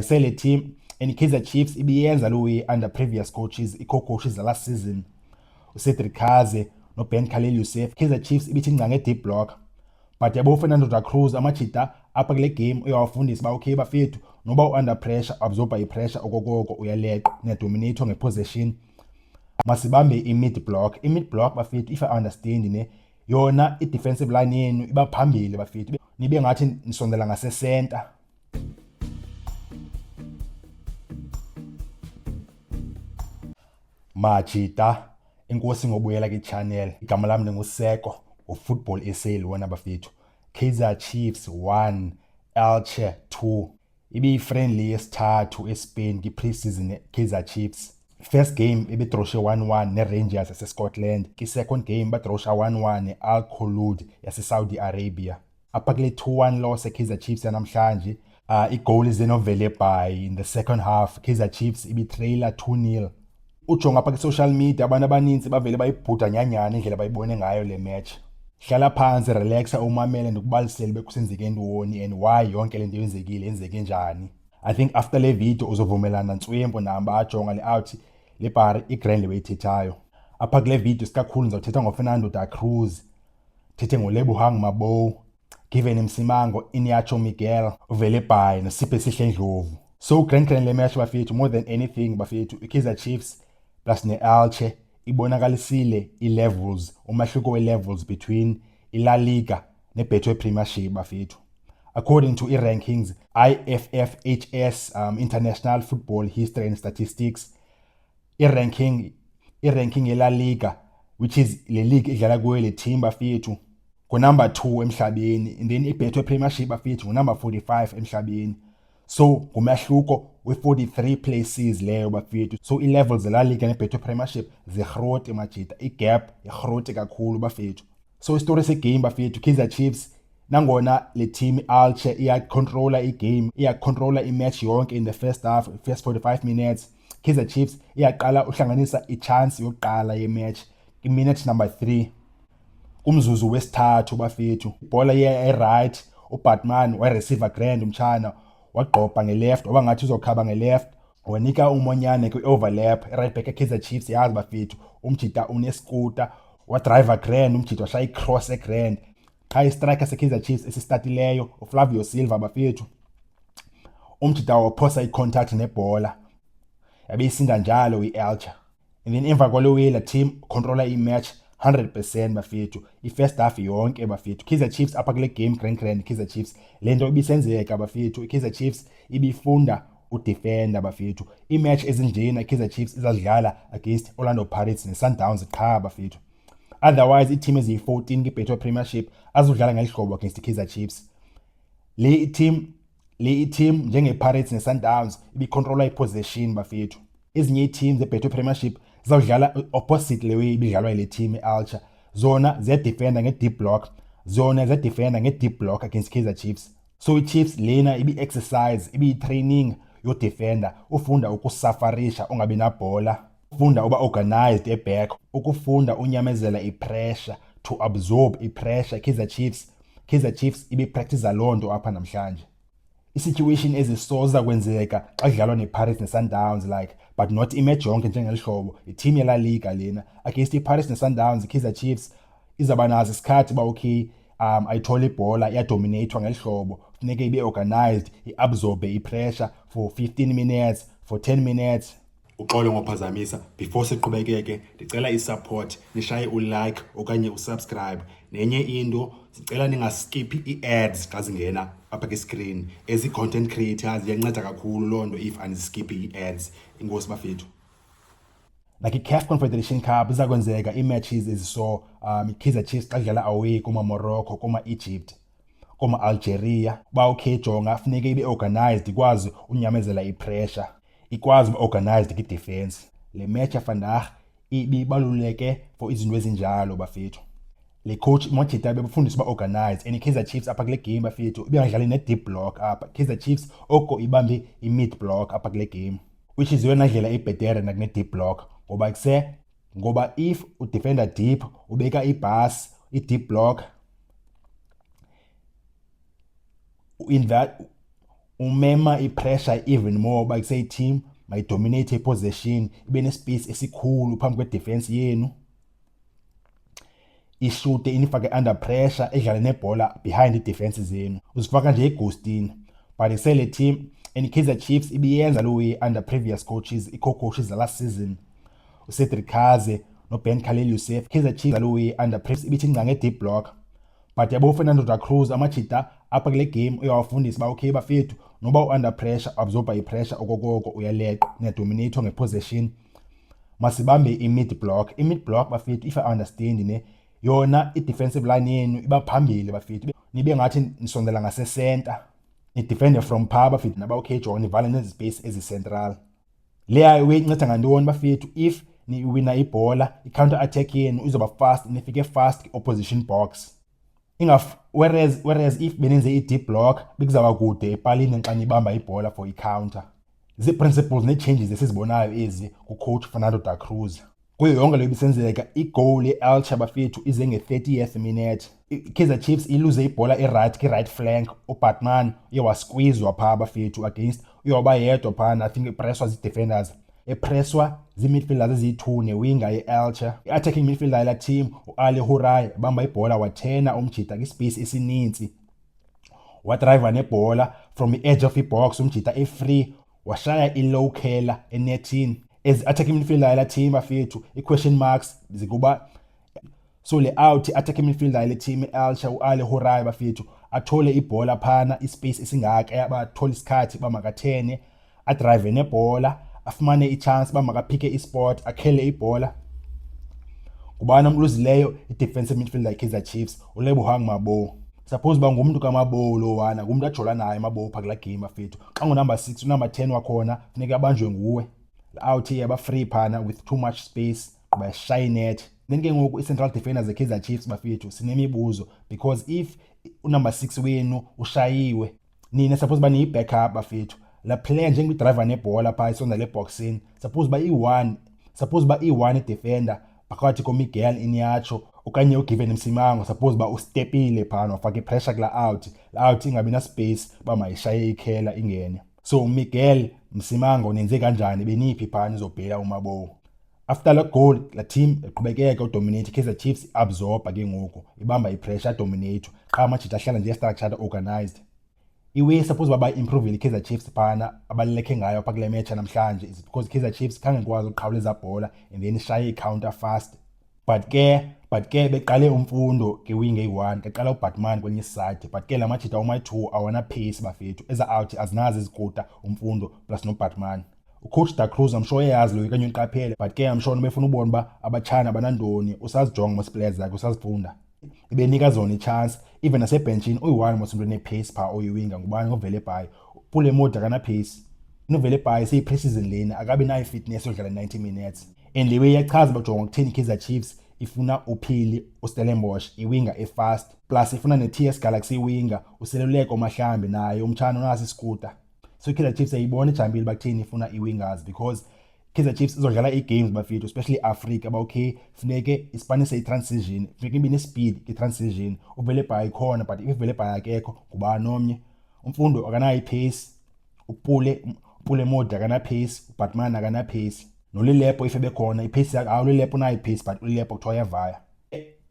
Sele team and Kaizer Chiefs ibiyenza lo way under previous coaches, i-co-coaches last season, uCedric Kaze noBen Khalil Youssef. Kaizer Chiefs ibithi nca nge-deep block, but yabo Fernando da Cruz, amajita apha kule game uyawafundisa uba okay bafethu, noba u-under pressure, absorba i-pressure okokoko, uyaleqa, niyadominate nge-possession, masibambe i-mid block. I-mid block bafethu, if I understand ne, yona i-defensive line yenu iba phambili bafethu, nibe ngathi nisondela ngasesenta. Majita, enkosi ngobuyela kwi-channel. Igama lam ndinguSeko ngoFootball SA lona bafethu. Kaizer Chiefs 1, Elche 2. Ibiyi-friendly yesithathu eSpain kwi-pre-season Kaizer Chiefs. First game ibidroshe 1-1 neRangers yaseScotland. Ki-second game badrosha 1-1 ne-Al Kholood yaseSaudi Arabia. Apha kule 2-1 loss eKaizer Chiefs yanamhlanje, igowuli zenovele by in the second half. Kaizer Chiefs ibitrailer 2-0. Ujonga apha kwi-social media, abantu abaninzi bavele bayibhuda nyanyana indlela bayibone ngayo le match. Hlala phantsi, relaxa, umamele ndikubalisele bekusenzeke ntoni and why yonke le nto yenzekile, yenzeke njani. I think after le video uzovumelana ntswempu nam bajonga le out le bhari igrand le beyithethayo. Apha kule video sikakhulu ndizawuthetha ngoFernando da Cruz, thethe ngoLebohang Maboe, Given Msimango, Inacio Miguel, uvele bhayi noSiphesihle Ndlovu. So grand grand le match bafethu, more than anything bafethu, iKaizer Chiefs plus ne-Elche ibonakalisile ii-levels, umahluko we-levels between iLa Liga neBetway Premiership bafethu. According to i-rankings IFFHS, International Football History and Statistics, i-ranking yeLa Liga, which is le league idlala kuyo le team bafethu, ngunumber 2 emhlabeni, and then iBetway Premiership bafethu ngunumber 45 emhlabeni. So ngumahluko we-43 places leyo bafethu. So ii-levels zeLa Liga neBetway Premiership zirhoti majita, igap irhoti kakhulu bafethu. So isitori segame bafethu, Kaizer Chiefs, nangona le team Elche iyacontrola igame, iyacontrola imatch yonke in the first half, first 45 minutes, Kaizer Chiefs iyaqala uhlanganisa ichance yokuqala yematch kwi-minute number 3, kumzuzu wesithathu bafethu. Ibhola iya e-right, uBatman wareceiver grand umtshana, wagqobha nge-left, waba ngathi uzokhaba nge-left, wanika uMonyane kwi-overlap, i-right back eKaizer Chiefs. Yazi bafethu, umjita uneskuta, wadriver grand umjita, washaya i-cross egrand, qha istriker seKaizer Chiefs esistatileyo uFlavio Silva bafethu, umjita waphosa i-contact nebhola, yabe isinda njalo i-Elche. And then emva kwalo la team controla i-match 100% bafethu, i-first half yonke bafethu. Kaizer Chiefs apha kule game, grand grand Kaizer Chiefs, le nto ibisenzeka bafethu, i-Kaizer Chiefs ibifunda udefenda bafethu. Imatch ezinjena Kaizer Chiefs izadlala against Orlando Pirates ne-Sundowns qha bafethu. Otherwise ii-team eziyi-14 kwi-Betway Premiership azodlala ngeli hlobo against i-Kaizer Chiefs. Le i-team njenge-Pirates ne-Sundowns ibicontrola i-possession bafethu. Ezinye ii-teams zeBetway Premiership zizawudlala opposite le way ibidlalwa yile team i-Elche. Zona ziyadefenda nge-deep block, zona ziyadefenda nge-deep block against Kaizer Chiefs. So i-Chiefs lena ibi-exercise, ibiyi-training yodefenda, ufunda ukusafarisha ungabi nabhola, ufunda uba organized eback, ukufunda unyamezela i-pressure, to absorb i-pressure. Kaizer Chiefs ibipractice loo nto apha namhlanje. I-situation ezisoza kwenzeka xa kudlalwa ne-Pirates ne-Sundowns, like, but not imatch yonke njengeli hlobo, i-team yeLa Liga lena against i-Pirates ne-Sundowns, i-Kaizer Chiefs izawuba nazo isikhathi uba okay, ayithole ibhola, iyadominatwa ngeli hlobo, funeke ibe organized, iabsorbe i-pressure for 15 minutes, for 10 minutes. Uxolo ngophazamisa, before siqhubekeke ndicela i-support, nishaye ulike okanye usubscribe. Nenye into, sicela ningaskiphi ii-ads xa zingena apha kwi-screen. As i-content creators iyanceda kakhulu loo nto if aniziskiphi ii-ads. Inkosi bafethu. Like i-CAF Confederation Cup iza kwenzeka ii-matches eziso, i-Kaizer Chiefs xa dlala away kuma-Morocco, kuma-Egypt, kuma-Algeria, uba okay jonga, funeke ibe organized, ikwazi unyamezela i-pressure, ikwazi uba organized kwi-defense. Le match yavandag ibibaluleke for izinto ezinjalo bafethu. Le coach Mojita bebafundisa uba organized, and i-Kaizer Chiefs apha kule game bafethu ibingadlali ne-deep block apha. Kaizer Chiefs oko ibambe i-mid block apha kule game, which is yeyona ndlela ibhetere nakune-deep block, ngoba kuse ngoba if udefenda deep ubeka ibhasi, i-deep block Umema i-pressure even more uba kuseyi-team mayidominate i-possession, ibe nespace esikhulu phambi kwe-defense yenu, ishute, inifake under pressure, idlale nebhola behind i-defense zenu, uzifaka nje egostini. But isele team and Kaizer Chiefs ibiyenza lo way under previous coaches, i-co-coaches last season, uCedric Kaze noBen Khalil Youssef. Kaizer Chiefs lo way under previous ibithi nca nge-deep block, but yabo Fernando da Cruz, amajita apha kule game uyawafundisa uba okay bafethu, noba u-under pressure, absorba i-pressure okokoko, uyaleqa, niyadominate nge-possession, masibambe i-mid block. I-mid block bafethu, if I understand ne, yona i-defensive line yenu iba phambili bafethu, nibe ngathi nisondela ngasesenta, nidefende from phaa bafethu, naba okay jonga, nivale nezi space ezi-central. Leya way inceda ngantoni bafethu? If niwina ibhola, i-counter attack yenu izoba fast, nifike fast opposition box. Ingaf whereas if benenze i-deep block, bekuzawuba kude epalini xa nibamba ibhola for i-counter. Zii-principles nee-changes esizibonayo ezi kucoach Fernando da Cruz. Kuyo yonke le ibisenzeka, igoal ye-Elche bafethu ize nge-30th minute. I-Kaizer Chiefs iluze ibhola i-right kwi-right flank, uBatman uye wasqueezwa phaa bafethu against, uye waba yedwa phana. I think ipresswa zii-defenders, epresswa zii-midfielders eziyi-two newinger ye-Elche. I-attacking midfielder yala team u-Ali Huray bamba ibhola, wathena umjita kwispace esinintsi, wadrayiva nebhola from i-edge of i-box, umjita e-free, washaya i-low curler enethini. As attacking midfielder yala team bafethu, i-question marks zikuba so le out attacking midfielder yale team i-Elche u-Ali Huray bafethu athole ibhola phana, ispace esingaka, bathola isikhathi uba makathene, adrayive nebhola, afumane i-chance uba makaphike ispot, akhele ibhola. Ngubani omluzileyo? I-defensive midfielder ye-Kaizer Chiefs uLebohang Maboe. Suppose uba ngumntu kaMaboe lowana, ngumntu ajola naye Maboe phaa kulaa game bafethu. Xa ngunumber 6, unumber 10 wakhona funeka abanjwe nguwe. La out yaba free phana with too much space, gqiba yashaya inet. Then ke ngoku i-central defenders ze-Kaizer Chiefs bafethu, sinemibuzo, because if unumber 6 wenu ushayiwe, nina suppose uba niyi-backup bafethu. La player njengoba idrayiva nebhola phaa isondela eboxini, suppose uba iyi-one i-defender phakathi koMiguel Iniacho okanye uGiven Msimango, suppose uba ustepile phana, wafaka i-pressure kulaa out, laa out ingabi naspace uba mayishaye ikhela ingene. So Miguel, Msimango, nenze kanjani? Beniphi phana izobhela uMaboe? After la goal, la team iqhubekeka udominate. Kaizer Chiefs absorba ke ngoku, ibamba i-pressure, dominate qha, amajita ahlala nje structured, organized. Iway suppose uba bayi-improvile i-Kaizer Chiefs phana abaluleke ngayo apha kule match namhlanje is because Kaizer Chiefs khange ikwazi ukuqhawuleza bhola and then ishaye i-counter fast, but ke beqale uMfundo kewing eyi-1, keqala uBatman kwenye iside, but ke la majita oma-2 awana pace bafethu. Eza out azinazo izikuta uMfundo plus noBatman. Ucoach Da Cruz, I'm sure uyayazi lo kanye uqaphele, but ke I'm sure noba efuna ubona uba abatshana banantoni, usazijonga mos players zakhe, usazifunda, ibenika zona i-chance. Even nasebhentshini uyi-one mos umntu one-pace phaa oyiwinga, ngubani? NguVelebayi. Pule Mmodi akana-pace. UnoVelebayi seyi-pre-season lena, akabi nayo i-fitness yodlala 90 minutes. And le way iyachaza uba jonga kutheni i-Kaizer Chiefs ifuna uPhili uStellenbosch, iwinga efast, plus ifuna ne-TS Galaxy iwinga uSeluleko Mahlambi, naye umtshana unaso isikuta. So i-Kaizer Chiefs ayibona ijambile uba kutheni ifuna ii-wingers, because Kaizer Chiefs izodlala ii-games bafethu, especially Africa, uba okay funeke ispanise i-transition, funeke ibe ne-speed kwi-transition. UVelebayi ikhona, but if uVelebayi akekho, ngubani omnye? UMfundo akanayo i-pace, uPule Mmodi akana-pace, uBatman akana-pace, noLilepo if ebekhona i-pace yakhe, hayi, uLilepo unayo i-pace, but uLilepo kuthiwa uyavaya.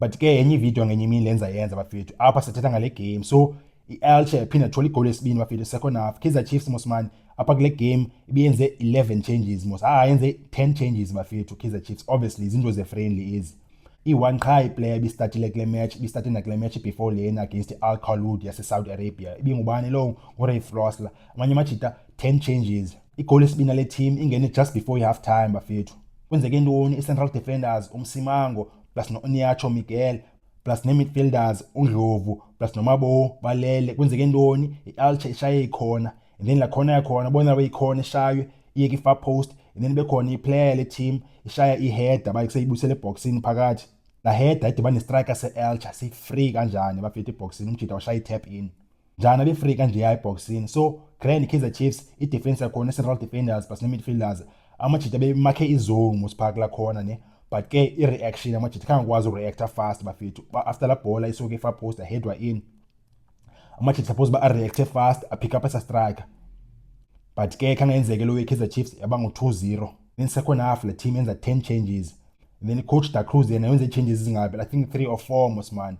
But ke yenye ividiyo ngenye imini lenza yenza bafethu, apha sithetha ngale game. So i-Elche yaphinda yathola igoli esibini bafethu second half. Kaizer Chiefs mos man apha kule game ibiyenze 11 changes mos, ah, yenze 10 changes bafethu Kaizer Chiefs. Obviously izinto ze-friendly ezi. I-one qha iplayer ibistartile kule match, ibistarte nakule match before lena against i-Al Khaloud yase-Saudi Arabia, ibingubani lo? NguRay Frosler. Amanye amajita 10 changes. Igoli esibini le team ingene just before i-half time bafethu. Kwenzeke ntoni? I-central defenders uMsimango plus no-Oniacho Miguel plus nee-midfielders uNdlovu plus noMaboe balele. Kwenzeke ntoni? I-Elche ishaye ikhona, and then la khona yakhona bona beyikhona ishaywe iye kwi-far post, and then bekhona iplayer le team ishaya i-header, bayiseyibuyisele eboxini phakathi. La header idibana ne-striker se-Elche siyi-free kanjani bafethu eboxini, umjita washaya i-tap in njani abe-free kanjeya eboxini. So grand Kaizer Chiefs, i-defense yakhona, i-central defenders plus nee-midfielders, amajita bemakhe izone mos phaa kulaa khona ne, but ke i-reaction amajita khange akwazi ureacta fast bafethu. After la bhola isuke i-far post aheadwa in, amajita suppose uba areacte fast, apick up esa striker. But ke khange yenzeke lo, Kaizer Chiefs yaba ngu-2-0. Then second half le team yenza 10 changes. And then coach Da Cruz yena wenze changes ezingabi, I think 3 or 4 mos man.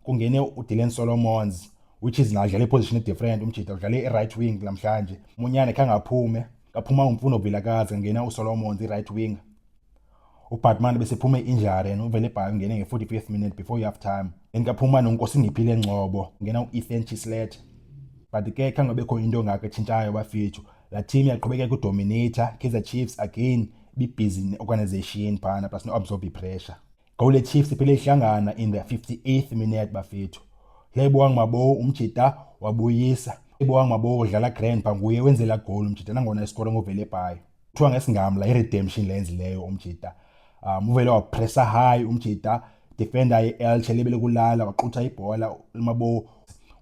Kungene uDylan Solomons, which is nadlala iposition different, umjita udlale i-right wing namhlanje. Munyane khange aphume, kaphuma uMfundo Vilakazi, ngena uSolomons i-right wing. UBatman bese phume injury and uVelebayi ungene nge-45th minute before half time. Then kaphuma noNkosingiphile Ngcobo, ngena u-Ethan Chislett. But ke khange bekho into engako etshintshayo bafethu. La team yaqhubekeka udominate Kaizer Chiefs again, bi-busy ne-organization phana plus no-absorb i-pressure. Goal le-Chiefs iphele ihlangana in the 58th minute bafethu. Lebohang Maboe umjita wabuyisa. Lebohang Maboe udlala grand pha, nguye wenzela goal umjita nangona iskore ngoVelebayi. Kuthiwa ngesingamla i-redemption lenzileyo umjita. Uvele wapressa high umjita, defender ye-Elche lebele kulala, waxutha ibhola uMaboe,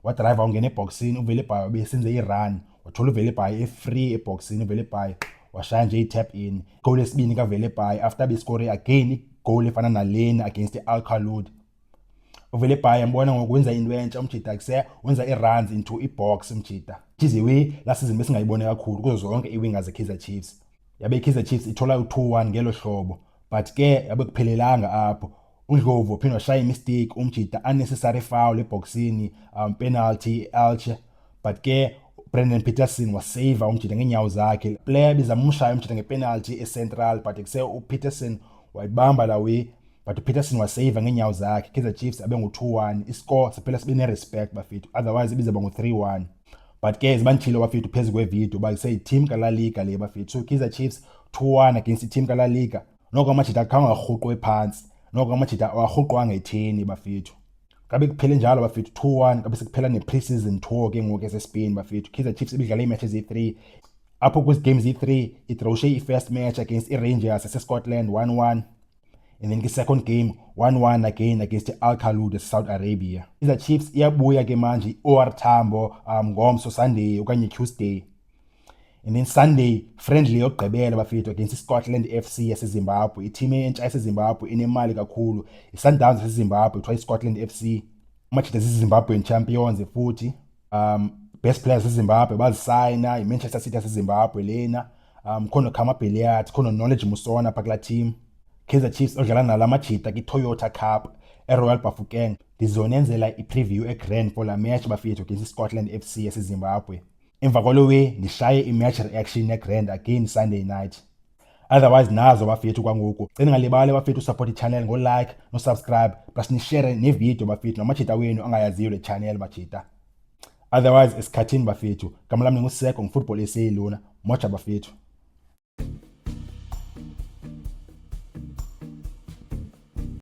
wadrive ungena eboxini, uVelebayi besenze i-run, wathola uVelebayi e-free eboxini, uVelebayi washaya nje i-tap in. Goal esibini kaVelebayi after bescore again goal efana nalena against i-Al Kholood. UVelebayi yambona ngokwenza into entsha umjita, kuse wenza i-runs into i-box umjita. Chiziwe last season besingayibone kakhulu kuzo zonke i-wingers ze-Kaizer Chiefs. Yabe i-Kaizer Chiefs ithola u-2-1 ngelo hlobo, but ke yabe kuphelelanga apho. UNdlovu uphinde washaya imistake umjita, unnecessary foul eboxini, penalty Elche, but ke Brandon Peterson wasave umjita ngeenyawo zakhe. Player bizama umshaya umjita ngepenalty ecentral, but kuse uPeterson wayibamba la way, but uPeterson wasave ngeenyawo zakhe. Kaizer Chiefs abe ngu-2-1 iscore, siphela sibe ne-respect bafethu, otherwise ibizaba ngu-3-1. But ke zibanjilo bafethu phezu kwevideo uba seyi-team kaLa Liga le bafethu. So Kaizer Chiefs 2-1 against i-team kaLa Liga. Noko amajita akhange arhuqwe phantsi, noko amajita awarhuqwanga etheni bafethu. Kabe kuphele njalo bafethu 2-1, kabe sekuphela ne-pre-season tour ke ngoku eseSpain bafethu. Kaizer Chiefs ibidlala iimatch eziyi-3. Apho kwezi games ziyi-3 idrawshe i-first match against i-Rangers yaseScotland 1-1, and then ke-second game 1-1 again against i-Al Kholood eSaudi Arabia. Kaizer Chiefs iyabuya ke manje i-OR Tambo ngomso Sunday okanye Tuesday, and then Sunday friendly yokugqibela bafethu against iScotland FC yaseZimbabwe, i-team entsha yaseZimbabwe inemali kakhulu, iSundowns yaseZimbabwe kuthiwa iScotland FC. Amajita ziZimbabwean champions futhi best players eZimbabwe bazisayina iManchester City yaseZimbabwe lena. Khona Khama Billiat, khona Knowledge Musona pha kula team. Kaizer Chiefs odlala nalamajita kwi-Toyota Cup eRoyal Bafokeng. Ndizonenzela i-preview egrand for la match bafethu against iScotland FC yaseZimbabwe. Emva kwalo way ndishaye i-match reaction egrand again Sunday night. Otherwise nazo bafethu kwangoku, cela ningalibali bafethu usupport i-channel ngo-like no-subscribe, plus nishare nevideo bafethu namajita wenu angayaziyo le channel bajita. Otherwise esikhathini bafethu, gama lami nguSeko, ngifootball SA lona moja bafethu.